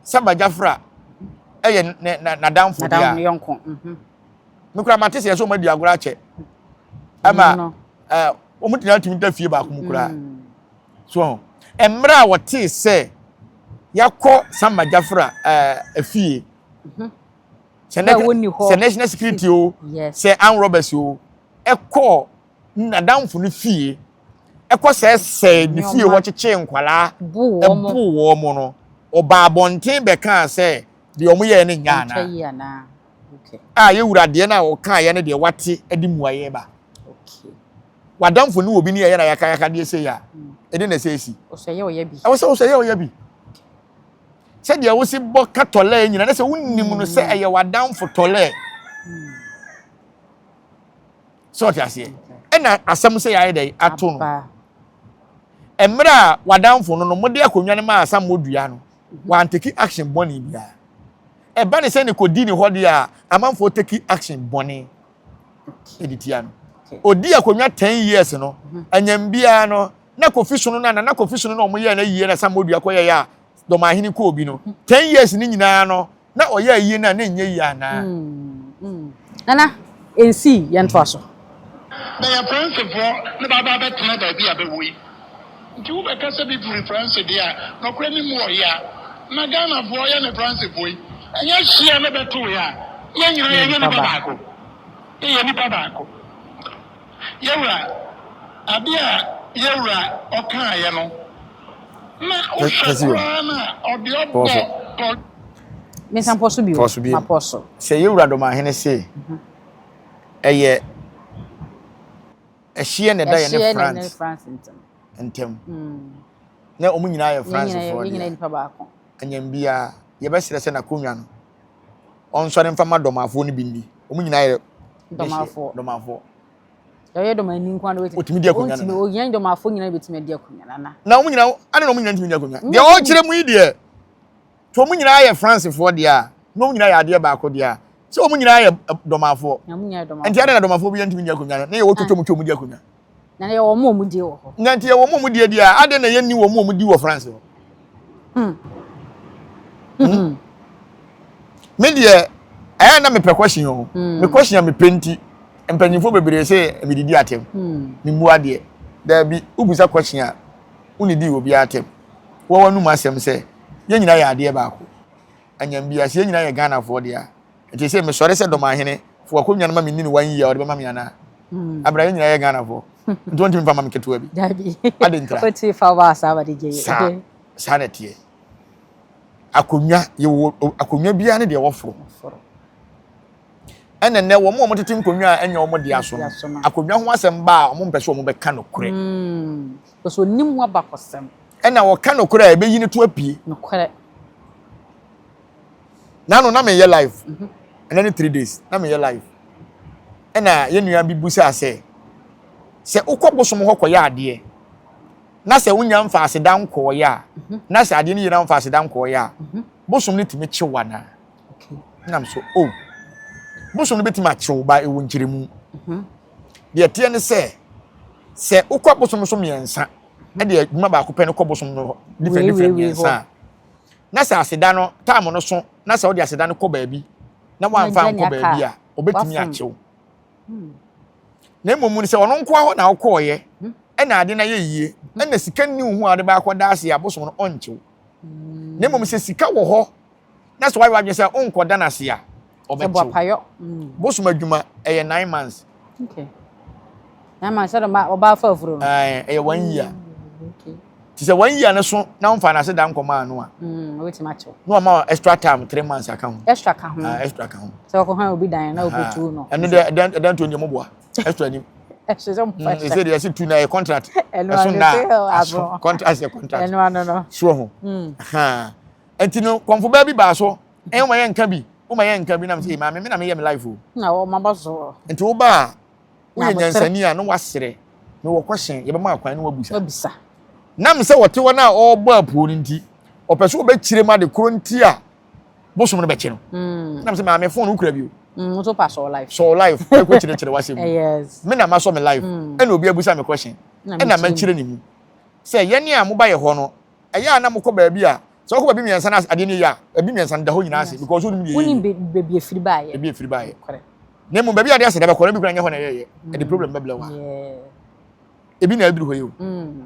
Samba Jafra ɛyɛ n'adamfo deɛ a. Me koraa mate sɛ yɛsɛ wɔn adi agorɔ akyɛ ɛma ɛɛ wɔn nyinaa tumi da fie baako mu koraa so ho mmerɛ a wɔtee sɛ yɛakɔ Sama Jafra ɛɛ efie sɛ ne sɛ national security o sɛ armed robbers o ɛkɔ n'adamfo no fie ɛkɔ sɛɛsɛɛ ne fie hɔ kyekyee nkwadaa ɛbo wɔn no ɔbaa abɔnten bɛkaa sɛ deɛ wɔn yɛɛ no nyɛ anaa. A yɛ wura deɛ no a ɔkaeɛ no deɛ wate de mmuaeɛ ba. W'adamfo ne obi ne yɛyɛ na yakayaka deɛ sei a, ɛde na ɛsɛ esi. Ɛwɔ sɛ wosɛ yɛ ɔyɛ bi. Sɛdeɛ wosi bɔ ka tɔlɛɛ nyina na sɛ wonim no sɛ ɛyɛ w'adamfo tɔlɛɛ. Sɛ ɔte aseɛ. Ɛna asɛm sɛ yɛayɛ dɛ ato no. Mmerɛ a w'adamfo no no mode akonnwa no maa asammɔ no, wanteki action bɔne biara. Ɛba ne sɛ ne kɔdi ne hɔ deɛ a, amanfoɔ take action bɔne de tia no. Ɔdi akonnwa 10 years no, anyam biara no, na Kofi Sono no a Nana Kofi Sono na wɔn yɛɛ no ayie na Sammodua kɔyɛeɛ a Dɔmahene kɔɔ bi no, 10 years no nyinaa no, na ɔyɛ ayie no a na ɛnyɛ yie anaa? Nana, ɛnsii, yɛntoa so. Na yɛ Fransefoɔ na bɛaba abɛtena baabi a bɛwɔ yi. Nti wo bɛka sɛ bi firi France deɛ a, nɔkorɛ ne mu ɔya. Na Ghanafoɔ yɛ ne Fransefoɔ yi, ɛnyɛ hyeɛ ne bɛtoo yɛ a, yɛn nyinaa yɛnyɛ nipa baako. Yɛyɛ nipa baako. Yɛwura, adeɛ a yɛwura ɔkaaeɛ no, na wohwɛ koraa no a, ɔde ɔbɔ tɔ. Mensan pɔ so bio? Pɔ so bio. Mapɔ so. Sɛ yɛwura Dɔmahene se, ɛyɛ ɛhyeɛ na ɛda yɛne France France ntam. Na wɔn nyinaa yɛ Francefoɔ deɛ. Anyam biara yɛbɛsrɛ sɛ n'akonnwa no ɔnsɔre mfa ma dɔmafoɔ no bi nni. Wɔn nyinaa yɛ dɔmafoɔ. Dɔmafoɔ. Yɛyɛ dɔmani nko ara na wɔtumi di akonnwa no. Ohia dɔmafoɔ nyinaa bɛtumi adi akonnwa no. Na wɔn nyinaa ana na wɔn nyinaa ntumi di akonnwa. Deɛ ɔrekyerɛ mu yi deɛ To wɔn nyinaa yɛ Francefoɔ deɛ a, na wɔn nyinaa yɛ adeɛ baako deɛ a, sɛ wɔn nyinaa yɛ dɔmafoɔ. Nti adɛn na dɔmafoɔ bi ntumi nni akonnwa no? Na yɛwɔ twotwo mu twɛ wɔn di akonnwa. Na yɛwɔ wɔn a wɔn die wɔ hɔ. Na nti yɛwɔ wɔn a wɔn die deɛ a, adɛn na yɛnni wɔn a wɔn di wɔ France hɔ? Hmm. Hmm. Me deɛ, ɛyɛ na mepɛ question o. Hmm. Me question a mepɛ nti, mpanyinfoɔ bebree sɛ medidi atɛm. Hmm. Memu adeɛ. Daabi, wobisa question a, wonnidi obiara atɛm. Wɔ w'anum asɛm sɛ yɛn nyinaa yɛ adeɛ baako. Anyam biara, sɛ yɛn nyinaa yɛ Ghanafoɔ deɛ a, ɛte sɛ mesɔre sɛ Dɔmahene, fo akonnwa no ma menni no one year a, ɔde bɛma me anaa? Hmm. Abra yɛn nyinaa yɛ Ghanafoɔ. Nti wɔntumi mfa ma me ketewa bi. Dabi. Ade ntira. Wɔtumi fa ba saa ba de gye. Saa, saa na ɛteɛ. Akonnwa, yɛwɔ akonnwa biara ne deɛ wɔforo. Ɛna nnɛ wɔn a wɔtete nkonnwa a ɛnyɛ wɔn dea so no, akonnwa ho asɛm ba a wɔmpɛ sɛ wɔbɛka nokorɛ. Hmm. Because onim ho abakɔsɛm. Ɛna ɔka nokorɛ a ɛbɛyi no to apue. Nokorɛ. Nano na meyɛ live. Mhm. Ɛnɛ ne 3 days na meyɛ live. Ɛna yɛn nua bi busaa sɛ sɛ wokɔ bosom hɔ kɔyɛ adeɛ na sɛ wonya mfa aseda nkɔɔyɛ a mhm. na sɛ adeɛ no yɛ na mfa aseda nkɔɔyɛ a mhm. bosom no tumi kyew anaa? Nam so oh bosom no bɛtumi akyew ba ɛwɔ nkyerɛmu. Deɛ ɛteɛ ne sɛ sɛ wokɔ bosom so mmiɛnsa ɛde adwuma baako pɛ no kɔ bosom no different different mmiɛnsa a na sɛ aseda no time no so na sɛ wode aseda no kɔ baabi na wamfa nkɔ baabi a obɛtumi akyew hmm. Na mmom no sɛ ɔno nkoa hɔ na wokɔɔyɛ hmm. Ɛna ade no ayɛ yie hmm. Ɛna sika nni wo ho a wode baakɔ da ase a bosom no ɔnkyew na mmom sɛ sika wɔ hɔ na sɛ wayɛ wadwene sɛ wonkɔda no ase a ɔbɛkyew. Bosom adwuma ɛyɛ 9 months. Okay. Nine months sɛ ɔba ɔbaa fa afuro no. Ɛɛ ɛyɛ one year. Mm, Ti sɛ one year no so na wɔn fa n'ase da nkɔmɔ ano a. Mm, obetumi akyɛw. Na wɔn ma extra time 3 months aka ho. Extra ka ho. Ah, extra ka ho. Sɛ ɔkɔ hɔn obi dan na obi tu no. Ɛno deɛ ɛdan ɛdan tuo deɛ mo boa extra nim. Ɛhyɛ sɛ mo fa extra. Ɛsɛ deɛ ɛsɛ tu na ɛyɛ contract. Ɛno ano sɛ aso contract yɛ contract. Ɛno ano no. So ho. Nti no kɔnfo bɛɛ bi baa so ɛn wɔn yɛ nka bi wɔn yɛ nka bi nam sɛ maame mi na mi yɛ mi life o. Na wɔn aba so. Nti wo ba a woyɛ nyansani a na wasrɛ mewɔ question yɛbɛma akwan na wabusa. Wabisa. Nam sɛ wɔte hɔ no a ɔrebɔ apuo no nti ɔpɛ sɛ ɔbɛkyerɛ mu ade koro nti a bosom no bɛkye no. Mm. Nam sɛ maame phone wokura bi o. Mm, nso pa sɔɔ life. Sɔɔ life ɛkɔ kyerɛkyerɛ w'asɛm mu. Yes. Me na masɔ me life. Mm. Ɛna obi abusa me question. Ɛna makyerɛ ne mu. Sɛ yɛne a moba yɛ hɔ no ɛyɛ a na mokɔ baabi a sɛ wokɔ baabi mmiɛnsa na adeɛ no yɛ a baabi mmiɛnsa no da hɔ nyinaa ase because wonim deɛ wonim baabi efiri baayɛ baabi efiri baayɛ na mmom baabi a adeɛ asɛ da bɛkɔ no bi kura nyɛ hɔ na ɛyɛyɛ ɛde mm. problem bɛbrɛ wa ebi na aduru hɔ yi o mm.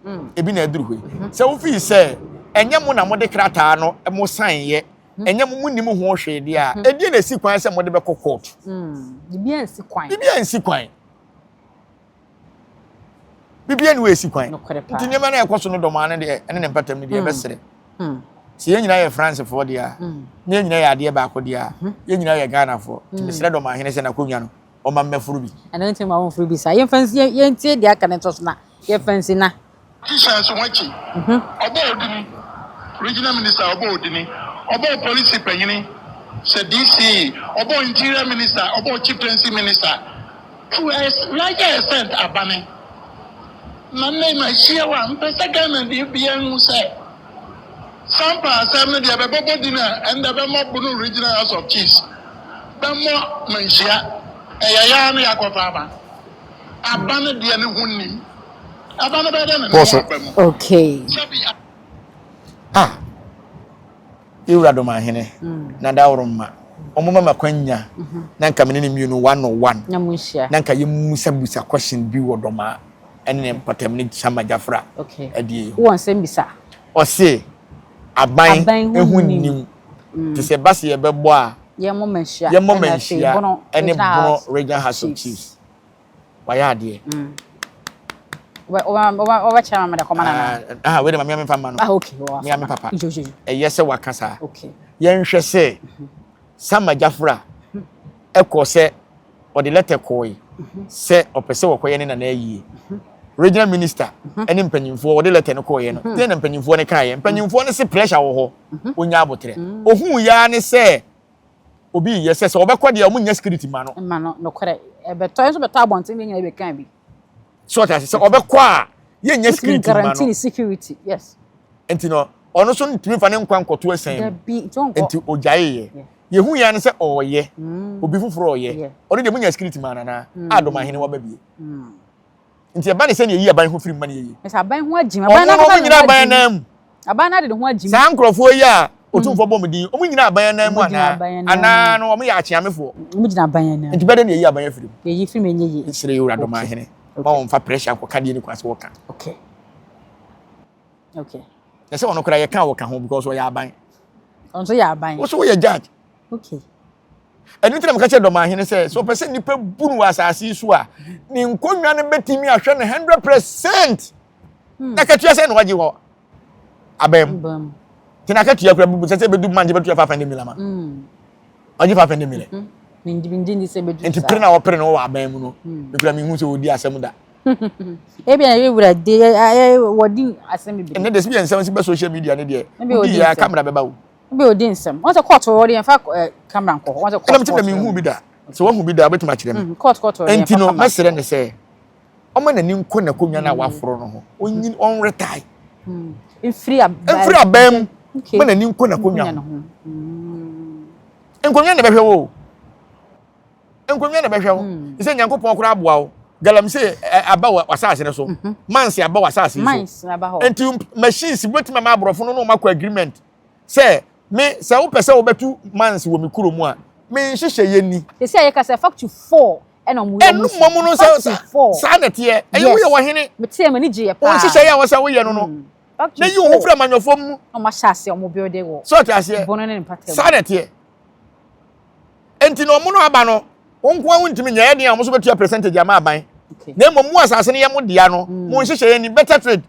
Mm. ebi na aduru hɔ yi mm-hmm. sɛ wofii sɛ ɛnyɛ mo na mode krataa no mo san yɛ mm-hmm. ɛnyɛ mo mo nim ho hwee deɛ a mm-hmm. ɛdeɛ na esi kwan sɛ mode bɛkɔ court bibi ansi kwan bibi ansi kwan biribiara ni wɔasi kwan nti nneɛma no a ɛkɔ so no dɔm ano deɛ ɛne ne mpatam no deɛ mm. ɛbɛsrɛ mm. sɛ yɛn nyinaa yɛ francefoɔ deɛ a mm. na yɛn nyinaa yɛ adeɛ baako deɛ a mm-hmm. yɛn nyinaa yɛ ghanafoɔ nti mesrɛ dɔm ahene sɛ n'akonnwa no ɔma mmɛforo bi. Ɛno nti ma wɔmforo bi saa yɛmfa nsi yɛntie deɛ aka no nto so na yɛmfa nsi na. Tisha nso wɔakyi ɔbɔ odini regional minister ɔbɔ odini ɔbɔ polisi panyini sɛ DC ɔbɔ interior minister ɔbɔ chieftaincy minister To a larger extent abane. Na nnɛ yi mahyia wo a, mepɛ sɛ Ghana ni biara hu sɛ Sampa asɛm no deɛ bɛbɛbɔ din a ɛndɛ bɛmmɔ Bono Regional House of Chiefs, bɛmmɔ Manhyia. Ɛyɛ yɛ ara na yɛakɔfa aba. Aba no deɛ ne ho nnim. Aba no bɛyɛ dɛn na ne ho aba mu? Okay. Sɛbi. Ah! Yɛwura Domahene na Dawuroma, wɔn ma kwanya na nka me ne ne mmienu one on one na nka yɛmmusabusa question bi wɔ Dɔmaa ɛne ne mpɔtam ne Sama Jafra ɛdeɛ yi ho. Wowɔ nsɛm bisa? Ɔse aban ho nnim te sɛ ɛba sɛ yɛbɛbɔ a yɛmmɔ manhyia yɛmmɔ manhyia ɛne Bono Regional House of Chiefs. Wayɛ adeɛ. Wɔbɛkyerɛ ma mede kɔma nana. Ah, wei de ma me memfa mma no. Ah, okay. Me me papa. Ɛyɛ sɛ waka saa. Okay. Yɛnhwɛ sɛ Sama Jafra ɛkɔ sɛ ɔde lɛtɛ kɔe sɛ ɔpɛ sɛ wɔkɔyɛ ne nana ayie. Regional minister ɛne mpanyinfoɔ wɔde lɛtɛ no kɔɔyɛ no. Deɛ na mpanyinfoɔ no kaeɛ. Mpanyinfoɔ no se pressure wɔ hɔ. Onya abotrɛ. Ohuu yaa ne sɛ obi yɛ sɛ sɛ ɔbɛkɔ deɛ ɔmo nyɛ security ma no. Ma no nokorɛ ɛbɛtɔ nso bɛtɔ abɔnten bi nyina bɛka bi. So ɔte ase sɛ ɔbɛkɔ a yɛnyɛ security ma no. Guarantee security yes. Nti no ɔno nso ntumi fa ne nkwa nkɔto ɛsɛn mu. Dabi nti ɔnkɔ. Nti ogyae yɛ. Yɛhu yɛn ne sɛ ɔɔyɛ mm. obi foforɔ ɔyɛ ɔno deɛ munya security ma nana mm. a dɔm ahene waba bie. Mm. Nti ɛba ne sɛ nea eyi aban ho firi mu ma no yɛ yie. Ɛsɛ aban ho agyim. Aban no ankasa nyina aban anan mu. Aban no ade ne ho agyim. Saa nkurɔfoɔ yi a otumfoɔ bɔ wɔn din, wɔn nyina aban anan mu anaa? Anaa no wɔn yɛ akyeamefoɔ? Wɔn gyina aban anan mu. Nti bɛdɛ na eyi aban afiri mu. Eyi firi mu enye yie. Nsere yɛ wura dɔm ahene. Ma wɔn fa pressure nkɔka deɛ ne kwan sɛ wɔka. Okay. Okay. Na sɛ ɔno koraa yɛka wɔka ho because ɔyɛ aban. Ɔno nso yɛ aban. Wo so woyɛ judge. Okay. Ɛno nti na meka kyerɛ dɔmahene sɛ, sɛ ɔpɛ sɛ nnipa bu no wɔ asase yi so a, ne nkonnwa no bɛtumi ahwɛ no 100%. Hmm. Na akatua sɛ na wagye wɔ aban mu. Nti na akatua kura bubu sɛ sɛ bɛdu manje bɛtua 500 million ma. Hmm. Ɔgye 500 million. Hmm. Nti pere na wɔpere no wɔ aban mu no, mekura mehu sɛ wɔdi asɛm da. Ebi na ebi wura de wɔdi asɛm bebree. Ɛnɛ de sɛ bi yɛ nsɛm si bɛ social media ne deɛ, wodi yɛ kamera bɛba wo. Bi odi nsɛm. Wɔn sɛ court wɔ deɛ nfa eh, camera nkɔ hɔ. Wɔn sɛ court court. Ɛna mi hu bi da. Sɛ wɔn hu bi da, wobɛtumi akyerɛ mi. Mm, court court wɔ deɛ nfa camera. Nti no, mɛsrɛ ne sɛ, ɔma n'ani nkɔ n'akonnwa no a mm. waforo no ho. Onyin ɔnretae. Mm. Mfiri aban. Mfiri aban mu. Ma n'ani nkɔ n'akonnwa ho. Nkonnwa na ɛbɛhwɛ wo. Nkonnwa na ɛbɛhwɛ wo. Sɛ Nyankopɔn koraa aboa wo. Galamsey aba wɔ asase no so. Mhm. Mines aba wɔ asase so. Nti machines wobɛtumi ama aborɔfo no na wɔn akɔ agreement. Sɛ me sɛ wopɛ sɛ wobɛtu mines wɔ me kuro mu a, me nhyehyɛ yɛ ni. Sɛsɛ a yɛka sɛ factory 4 ɛna ɔmo yɛ ɔmo si. Ɛnu mmom no sɛ saa na ɛteɛ. Ɛyɛ woyɛ ɔhene. Mete yɛ m'ani gye yɛ paa. Wo nhyehyɛ yɛ a wɔsɛ woyɛ no no. Mm. Na yi wo ho firi amanyɔfoɔ mu. Ɔmo ahyɛ aseɛ ɔmo build wɔ. Sɛ ɔte aseɛ. Bono ne ne mpata mu. Saa na ɛteɛ. Nti na ɔmo no aba no. Wo nko ara wontumi nyɛ ɛyɛ den a wɔn nso bɛtua percentage ama aban. Na mmom mo asase no yɛ mo dea no, mo nhyehyɛeɛ ni better trade.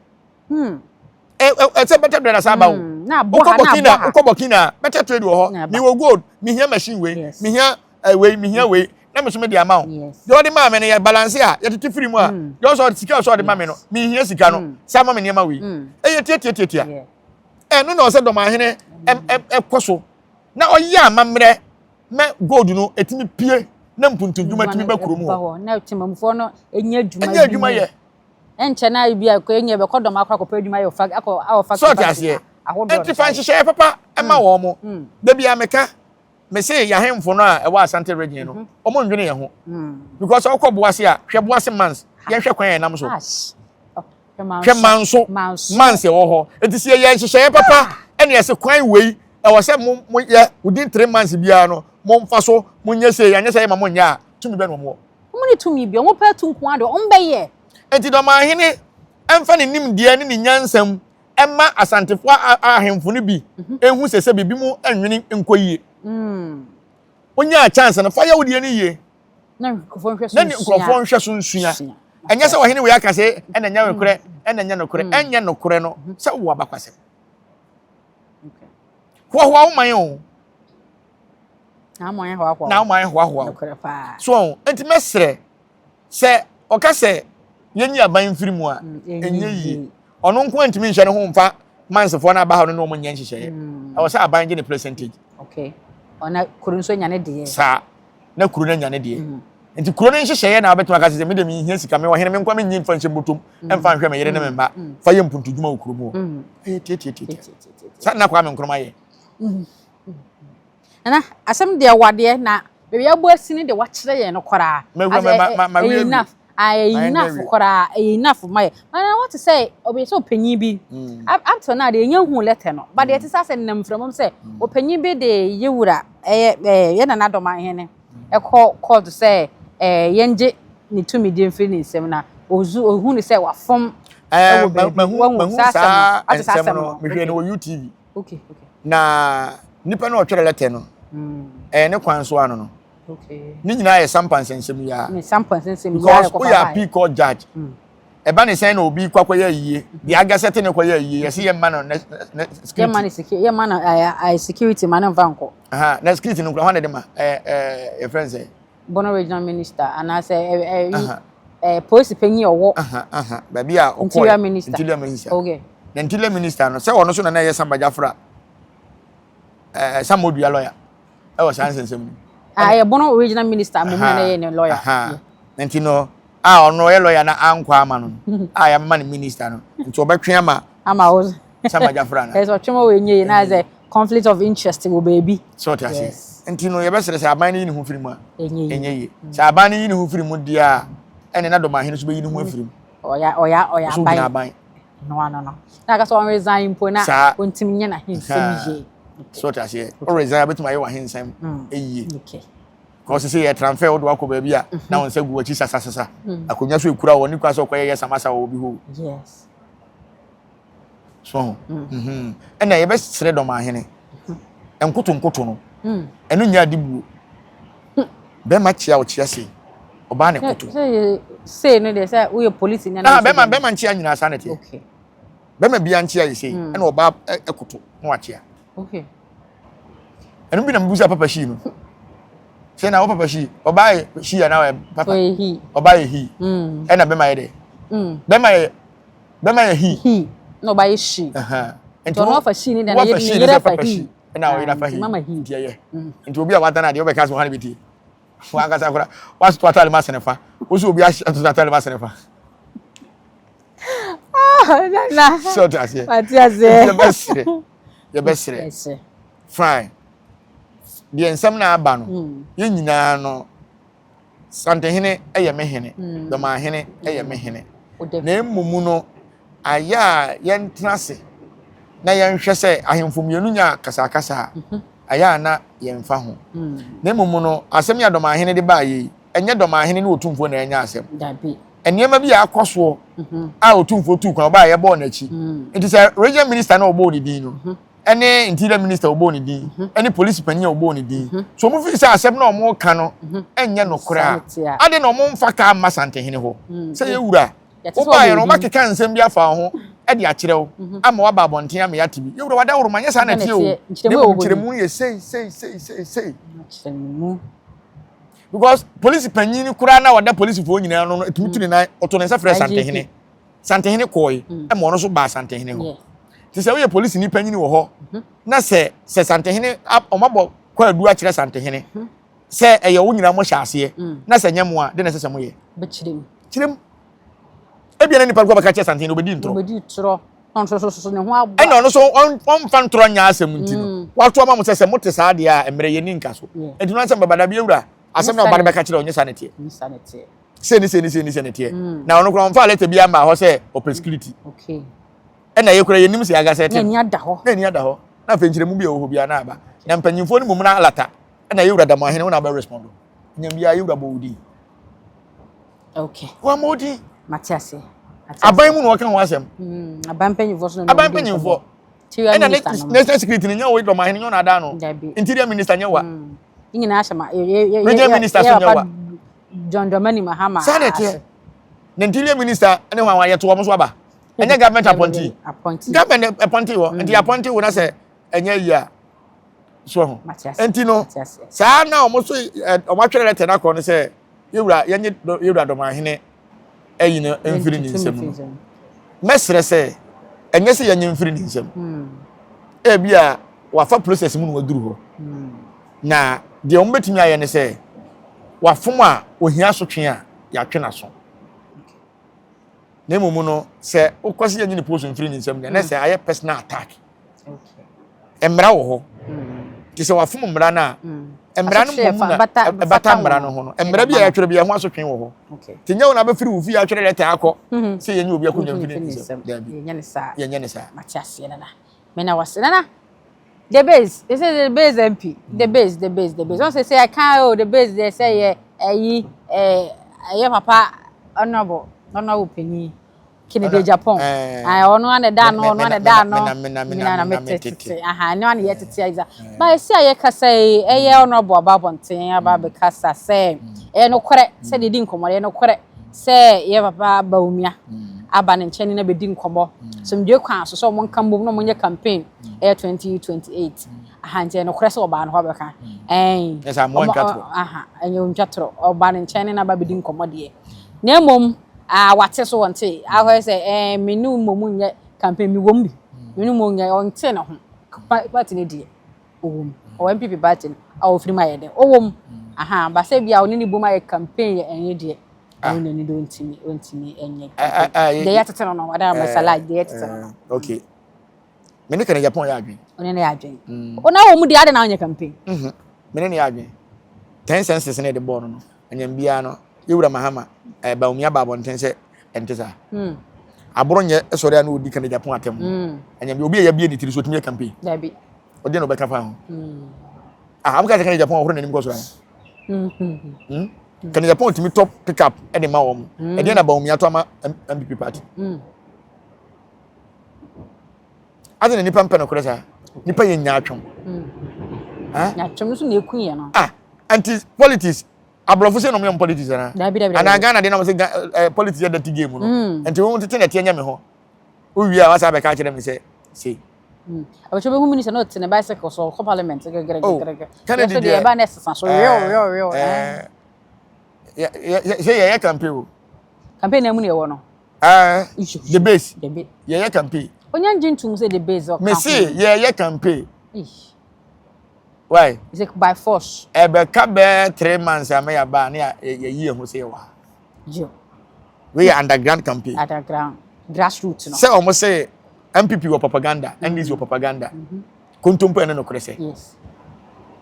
Ɛsɛ better trade asa aba o. Wokɔ Burkina, wokɔ Burkina, better trade wɔ hɔ. Mewɔ gold, mehia machine wei, mehia wei, mehia wei, na me nso mede ama wo. Deɛ ɔde maa me no yɛ balance a yɛtete firi mu a, deɛ ɔsɔ sika ɔsɔ ɔde ma me no, mehia sika no, sɛ ama me nneɛma wei. Ɛyɛ tiatiatiatia. Ɛno na ɔsɛ dɔmahene ɛkɔ so na ɔyɛ amammerɛ mɛ gold no ɛtumi pie na mpuntudwuma tumi ba kurom hɔ. Na temamufoɔ no ɛnyɛ adwuma ɛnyɛ adwuma yɛ. Ɛnkyɛ na ebi a ɛnyɛ bɛkɔ dɔm akɔ akɔpɛ adwuma yɛ ɔfa akɔ awɔ fa. Sɔɔte aseɛ. Ɛnti fa nhyehyɛeɛ papa ɛma mm. wɔn mo. Mm. Dabi a meka me se yɛahemfo no a ɛwɔ Asante region no mm-hmm. wɔn ndwene yɛn ho. Mm. Because ɔkɔ Boase a hwɛ Boase mans yɛnhwɛ kwan yɛn nam so. Hwɛ manso mans ɛwɔ hɔ. Nti sɛ yɛyɛ nhyehyɛeɛ papa ɛna yɛsɛ kwan wei ɛwɔ sɛ mo mo yɛ within 3 months biara no mo nfa so mo nyɛ sei, anyɛ sɛ yɛ ma mo nyɛ a, tumi bɛ na wɔn wɔ. Wɔn ne tumi bi, wɔn pɛ tu nko ara deɛ wɔn bɛyɛ. Nti dɔmahene ɛnfa ne nimdeɛ ne ne nyansam ɛma Asantefoɔ ahemfo no bi ehu sɛ sɛ biribi mu ɛnwene nkɔ yie. Onyaa chance no fa yɛ wo deɛ no yie. Na nkurɔfoɔ nhwɛ so nsua. Na nkurɔfoɔ nhwɛ so nsua. Ɛnyɛ sɛ ɔhene wei aka sɛ ɛna nyɛ nokorɛ, ɛna nyɛ nokorɛ, ɛnyɛ nokorɛ no sɛ wowɔ abakwasɛm. Hoahoa wo man o. Na wo man hoahoa. Na wo man hoahoa wo. So nti mɛsrɛ sɛ ɔka sɛ yɛnyi aban mfiri mu a, ɛnyɛ yie. Ɔno nko ntumi nhyɛ ne ho mfa mansefoɔ no aba ha no ne wɔn nyɛ nhyehyɛeɛ. Ɛwɔ sɛ aban gye ne percentage. Okay. Ɔna kuro nso anya ne deɛ. Saa. Na kuro no anya ne deɛ. Nti kuro no nhyehyɛeɛ na wabɛtumi aka sɛ me deɛ menhia sika, me ɔhene me nko menyi mfa nhyɛ mbɔtɔm mfa nhwɛ me yere ne me mma fa yɛ mpuntudwuma wɔ kurom hɔ. Ɛyɛ tiatiatia. Saa na Kwame Nkrumah yɛ. Nana, asɛm deɛ wadeɛ na baabi abɔ asi ne deɛ wakyerɛ yɛn no koraa. Ɛyɛ enough. Ɛyɛ enough koraa. Ɛyɛ enough ma yɛ. Nana, wɔte sɛ ɔbɛyɛ sɛ ɔpanyin bi. Up till now deɛ yɛnya hu letter no. But deɛ ɛte sɛ asɛ nenam mframa mu sɛ ɔpanyin bi de yɛwura ɛyɛ ɛɛ yɛ nana dɔmahene ɛkɔ court sɛ yɛngye ne tumidie mfiri ne nsam na ozu ohu ne sɛ wafom ɛwɔ baabi. Wahu saa asɛm no? Ate saa asɛm no? Mehwɛ no wɔ UTV. Okay. Na nipa no ɔtwerɛ letter no, ɛyɛ ne kwan so ano no. Ne nyinaa yɛ sampa nsɛnsɛm yi ara. Ne sampa nsɛnsɛm yi ara. Because woyɛ appeal court judge. Ɛba ne sɛn na obi kɔ akɔyɛ ayie, deɛ agasɛte ne kɔyɛ ayie, yɛsi yɛ mma no ne security. Yɛ ma no security, yɛ ma no ɛɛ security ma ne nfa nkɔ. Na security no nkura hɔn na de ma ɛɛ ɛɛ yɛfrɛ no sɛ. Bono Regional Minister anaasɛ ɛɛ ɛɛ ɛɛ polisi panyin ɔwɔ. Baabi a ɔkɔ Interior Minister. Interior Minister. Okay. Na Interior Minister no sɛ ɔno so na na ɛyɛ Samba Jafra ɛɛ Samodua lawyer ɛwɔ saa nsɛnsɛm no. Ah, ɛyɛ Bono Regional Minister mo mu na ɛyɛ ne lawyer. Nti no a ɔno ɔyɛ lawyer na ankɔ ama no a yɛama no minister no nti ɔbɛtwe ama. Ama wo. Samba Jafra na. Ɛsɛ ɔtwe ma wɔ enye yi na sɛ conflict of interest wɔ baabi. Sɛ ɔte aseɛ. Nti no yɛbɛsrɛ sɛ aban no yi ne ho firi mu a ɛnyɛ yie. Sɛ aban no yi ne ho firi mu deɛ a ɛne na dɔmahene nso bɛyi ne ho afiri mu. Ɔyɛ ɔyɛ ɔyɛ aban. Aban. No ano no. Na aka sɛ ɔn resign mpo na ɔntumi nyɛ n'ahensɛm yie. Sɛ ɔte aseɛ. Ɔ resign abɛtumi ayɛ w'ahensɛm yie. Kɔsi sɛ yɛ transfer wode wakɔ baabi a na wɔn nsa gu w'akyi sasasasa. Akonnwa so ekura wɔ ne kwan sɛ ɔkɔyɛ yɛ samasa wɔ obi hɔ. Yes. So ɛna yɛbɛsrɛ dɔmahene nkoto nkoto no ɛno nyɛ ade buo. Bɛrima kyea ɔkyea sei, ɔbaa ne koto. Sei no deɛ sɛ woyɛ polisi na. Ah, bɛrima bɛrima nkyea nyinaa saa na ɛteɛ. Okay. Bɛrima bia nkyea yɛ sei, ɛna ɔbaa ɛkoto na wakyea. Okay. Ɛno bi na mebusa papa hyii no. Sɛ na wo papa hyii, ɔbaa yɛ hyii anaa ɔyɛ papa? Ɔyɛ he. Ɔbaa yɛ he. Ɛna bɛrima yɛ dɛ. Bɛrima yɛ bɛrima yɛ he. He na ɔbaa yɛ she. Nti ɔno afa she ne deɛ na ne yere afa he. Ɛna ɔyere afa he. Mama he. Nti ɛyɛ. Nti obi a watan adeɛ wobɛka sɛ ɔha ne bɛtie. Wankasa kora wasoto atare ma asene fa. Wo sɛ obi asoto atare ma asene fa. Sɛ ɔte aseɛ. Ate aseɛ. Yɛbɛsrɛ. Yɛbɛsrɛ. Fine. Deɛ nsɛm na aba no, yɛn nyinaa no, Santehene yɛ me hene, Dɔmahene yɛ me hene. Na mmom no, ayɛ a yɛntena ase na yɛnhwɛ sɛ ahemfo mmienu nya akasakasa a, ayɛ a na yɛmfa ho. Na mmom no, asɛm yi a Dɔmahene de baeɛ yi, ɛnyɛ Dɔmahene ne Otumfoɔ na ɛnya asɛm. Nneɛma bi a akɔ soɔ a Otumfoɔ tuu kwan, ɔbaa yɛbɔɔ n'akyi. Nti sɛ region minister na ɔbɔɔ ne din no, Ɛne interior minister ɔbɔɔ ne din ɛne polisi panyin a ɔbɔɔ ne din so wɔn fi sɛ asɛm na wɔn ka no ɛnyɛ nokorɛ a, ade na wɔn mfa kaa mma Santehene hɔ sɛ yɛ wura wobaeɛ no wɔakeka nsɛm bi afa wo ho de akyerɛ wo ama woaba abɔnten ama yɛate bi. Yɛ wura wadaworo ma nyɛ saa na ɛteɛ o, na mmom nkyerɛmu no yɛ sei sei sei sei sei. Because polisi panyin koraa na ɔda polisifoɔ nyinaa no no ɛtumi tu ne nan ɔto ne nsa frɛ Santehene. Santehene kɔɔe ɛma ɔno nso baa Santehene hɔ. Nti sɛ woyɛ polisini panyin wɔ hɔ na sɛ sɛ Santehene ɔmabɔ kwaadu akyerɛ Santehene sɛ ɛyɛ wo nyinaa mo hyɛ aseɛ na sɛ nyɛ mo a de na ɛsɛ sɛ moyɛ. Bɛkyerɛ mu. Kyerɛ mu. Ebia na nipa no kɔ bɛka kyerɛ Santehene obɛdi ntorɔ. Obɛdi ntorɔ. Na ɔno nso so ne ho aboa. Ɛna ɔno nso ɔmfa ntorɔ nyɛ asɛm nti no wato ama mo sɛ sɛ mote saa deɛ a mmerɛ yɛni nka so. Nti no ansɛm bɛba dabi awura asɛm na ɔba no bɛka kyerɛ ɔnyɛ saa na ɛteɛ. Nyɛ saa na ɛteɛ. Sei ne sei ne sei ne sei na ɛteɛ. Na ɔno koraa ɔmfaa lɛtɛ biara mmaa hɔ sɛ ɔpɛ security. Ɛna yɛ koraa yɛnim sɛ yɛaga sɛ ɛte. Na ani ada hɔ. Na ani ada hɔ. Na afei nkyerɛmu bi a ɛwɔ hɔ biara na aba. Na mpanyinfoɔ no mmom na alata. Ɛna yɛwura Damoahene wo na abɛ respond. Nyam biara yɛwura bɔ wo din. Okay. Wɔn wo din. Mate ase. Aban mu na wɔka ho asɛm. Aban mpanyinfoɔ so na Aban mpanyinfoɔ. Ɛna national security ni nyɛ wo Damoahene nyɛ wo na ada no. Interior minister nyɛ wa. Nyinaa hyɛ ma. Region minister so nyɛ wa. John Dramani Mahama. Saa na ɛteɛ. Na interior minister ne hwan yɛto wɔn so aba. Ɛnyɛ government appointee. Government appointee wɔ. Nti appointee wo na sɛ ɛnyɛ yie a so ho. Nti no saa na wɔn so wɔn atwerɛ lɛtɛ no akɔ no sɛ yɛwura yɛnye yɛwura Dɔmahene ayi no mfiri ne nsam no. Mɛsrɛ sɛ ɛnyɛ sɛ yɛnye mfiri ne nsam. Ebi a wafa process mu na waduru hɔ. Na deɛ wɔbɛtumi ayɛ ne sɛ, wafom a ohia asotwe a, yɛatwe n'aso. Na mmom no, sɛ wokɔ sɛ yɛnyi ne post mfiri ne nsam deɛ, na sɛ ayɛ personal attack. Mmara wɔ hɔ. Nti sɛ wafom mmara no a, mmara no mmom na ɛbata mmara no ho no. Mmara bi a yɛatwerɛ bi ɛho asotwe wɔ hɔ. Nti nyɛ wo na abɛfiri wo fie atwerɛ lɛtɛ akɔ sɛ yɛnyi obi akonnwa mfiri ne nsam. Daabi. Yɛnyɛ ne saa. Yɛnyɛ ne saa. Mate aseɛ nana. Mena wase nana. The base, they say the base MP, the base, the base, the base. Wɔn sɛ sɛ ɛka o, the base deɛ sɛ yɛ ɛyi ɛɛ ɛyɛ papa honourable honourable panyin Kennedy Agyapong. Ɛɛ ɔno ana ɛda ano, ɔno ana ɛda ano. Mina mina na me tete, aha ɛno ana yɛ tete ayi Ba esi a yɛkasa yi, ɛyɛ honourable aba abɔnten aba abɛkasa sɛ ɛyɛ nokorɛ sɛ deɛ di nkɔmɔ ɛyɛ nokorɛ sɛ yɛ papa Bawumia aba ne nkyɛn ne no abɛdi nkɔmmɔ asomdwoe kwan so sɛ wɔn nka mbom na wɔnyɛ campaign ɛyɛ 2028 aha nti ɛyɛ nokorɛ sɛ ɔbaa no hɔ abɛka ɛn Ɛsɛ amoa ntwa torɔ. aha ɛnyɛ ntwa torɔ ɔbaa ne nkyɛn ne no aba abɛdi nkɔmmɔ deɛ na mmom ah wate so wɔnte akɔyɛ sɛ ɛn me ne wo mmom nyɛ campaign mewɔ mu bi me ne wo mmom nyɛ ɔnte ne ho party no deɛ ɔwɔ mu ɔwɔ NPP party no a ɔfiri mu ayɛ dɛ ɔwɔ mu aha basɛ bi a ɔne ne bom ayɛ campaign yɛ ɛnyɛ deɛ ah. ɔno n'ani do ntumi ɔntumi ɛnyɛ deɛ yɛ tete no no wada masala deɛ yɛ tete no no. Okay me ne kɛnɛ Japan yɛ adwene. Ɔne ne yɛ adwene ɔna wɔ mu deɛ adi na ɔnyɛ campaign. Me ne ne yɛ adwene ten senses ne de bɔɔl no no ɛnyɛm biara no yɛwura Mahama ɛɛ Bawumia ba abɔnten sɛ ɛnte saa. Aboro nyɛ sɔre a na ɔdi Kennedy Agyapong atɛm no. Ɛnyɛ bi obi a yɛabie ne tiri so ɔtumi yɛ campaign. Dabi. Ɔdeɛ na ɔbɛka fa ho. Ah, amka sɛ Kennedy Agyapong ɔhoro n'anim kɔ soro ayɛ. Kennedy Agyapong tumi tɔ pick up ɛde ma wɔn. Ɛdeɛ na Bawumia tɔ ama MPP party. Adi na nipa mpɛ nokorɛ saa. Nipa yɛ nyaatwom. Nyaatwom nso na eku yɛ no. Ah, anti politics aborɔfo sɛ na ɔmo yɛ politics anaa dabi dabi anaa Ghana de na ɔmo sɛ eh, politics yɛ dirty game no mm. nti wɔn tete na ɛteɛ nyɛ me ho wowie a wasa abɛka akyerɛ me sɛ sei. Mm. Abɛtwa bɛhu minister na ɔte ne bicycle so ɔkɔ parliament gɛgɛrɛgɛrɛgɛ. Kennedy deɛ ɛba na ɛsesa so real real real. Sɛ yɛyɛ campaign o. Campaign na mu na ɛwɔ no. Ɛɛ the base yɛyɛ campaign. Onye ngye ntum sɛ the base ɔka ho. Mese yɛyɛ campaign. Why? Is it by force? Ɛbɛka bɛɛ 3 months a mɛyɛ ba ne yɛyi yɛn ho sɛ yɛwɔ ha. Yo. Wei yɛ underground campaign. Underground grassroots no. Sɛ wɔn sɛ NPP wɔ propaganda, NDC wɔ propaganda. Kontompo ɛne nokorɛ sɛ. Yes.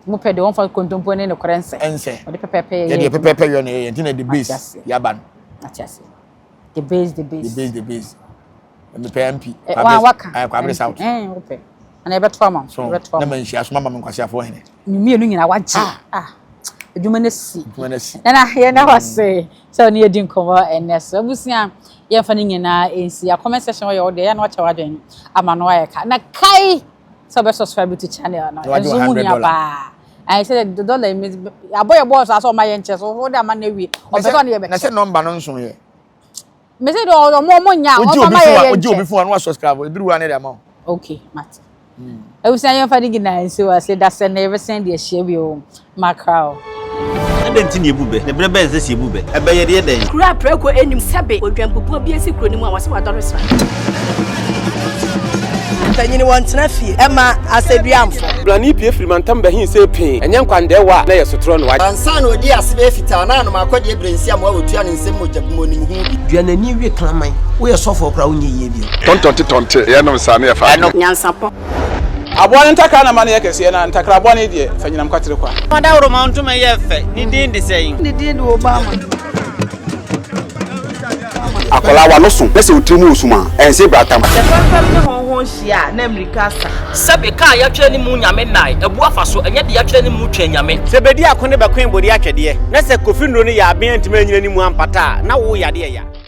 Mo pɛ de wɔn fa kontompo ne nokorɛ nsɛ. Ɛnsɛ. Wɔde pɛpɛɛpɛ yɛ. Yɛde pɛpɛɛpɛ yɛ na yɛ nti na the base yaba no. Ate ase. The base, the base. The base, the base. Mepɛ MP. Eh, wa waka. Eh, Kwabre South. Eh, wopɛ. Ana ɛbɛto ama. So, ɛbɛto ama. Na manhyia so mama me nkwasiafoɔ hene. Mmienu nyinaa wagye. Ah. ah. Adwuma no si. Adwuma no si. Nana, yɛn na wase sɛ ɔne yɛdi nkɔmmɔ ɛnɛ so. Abusua, yɛmfa no nyinaa nsi. A comment section hɔ yɛ wo deɛ, yɛ na wakyɛ w'adwene ama no ayɛ ka. Na kae! Sɛ ɔbɛ subscribe to channel no. Ɛnso ho hia paa. Ayi sɛ the dollar mi abɔ yɛ bɔɔl so asɛ ɔma yɛ nkyɛ so wode ama no awie. Ɔpɛ sɛ ɔne yɛ bɛkyɛ. Na sɛ nɔmba no nso yɛ. Me sɛ deɛ ɔmo ɔmo nya ɔmo ma yɛ yɛ nkyɛ. Wogye obi fon a na wa subscribe ebiri wa ne de ama wo. Okay, mate. Abusua yɛmfa ne nyinaa nsi hɔ ase da sɛ na yɛbɛsan de ahyia bio. Makra o. Adɛn nti na yɛbu bɛ? Na berɛ bɛn na ɛsɛ sɛ yɛbu bɛ? Ɛbɛ yɛ deɛ dɛn? Kuro a prako nnim sɛbe odwanbubuo bi asi kuro no mu a wɔse wadɔre sra. Mpanyini wɔntena fie ɛma asɛduamfo. Blani pue firi mantam bɛhe see pee, ɛnyɛ nkwandɛɛwa a na ɛyɛ sotorɔ na wagye. Ansa na ɔdii ase bɛyɛ fitaa na anom akɔdeɛ berɛ nsi amoa wɔtua ne nsam mogya gu mu ɔnim ho bi. Dua n'ani we kraman. Woyɛ sɔfoɔ koraa wonyɛ yie bio. Tɔntɔnte tɔnte yɛnom saa ne yɛfa adeɛ. Nyansapɔ. Aboa no ntakra na ma no yɛ kɛseɛ, na ntakra bɔne deɛ, fa nyinam kwatere kwa. Ɔdawuroma ntoma yɛ fɛ, ne din de sɛn? Ne din de Obama. Akwadaa w'ano so na sɛ wo tiri mu resum a, ɛnse bratam. Sɛ fɛmfɛm ne hɔnhɔn hyia a, na mmirika asa. Sɛbe kaa yɛatwerɛ ne mu Nyame nnae, abu afa so, ɛnyɛ de yɛatwerɛ ne mu twɛn Nyame. Sɛ bedi ako ne bɛkoe bode atwɛdeɛ, na sɛ Kofi nnuro no yɛ aben antumi anyina ne mu ampata a, na wo yadeɛ ya.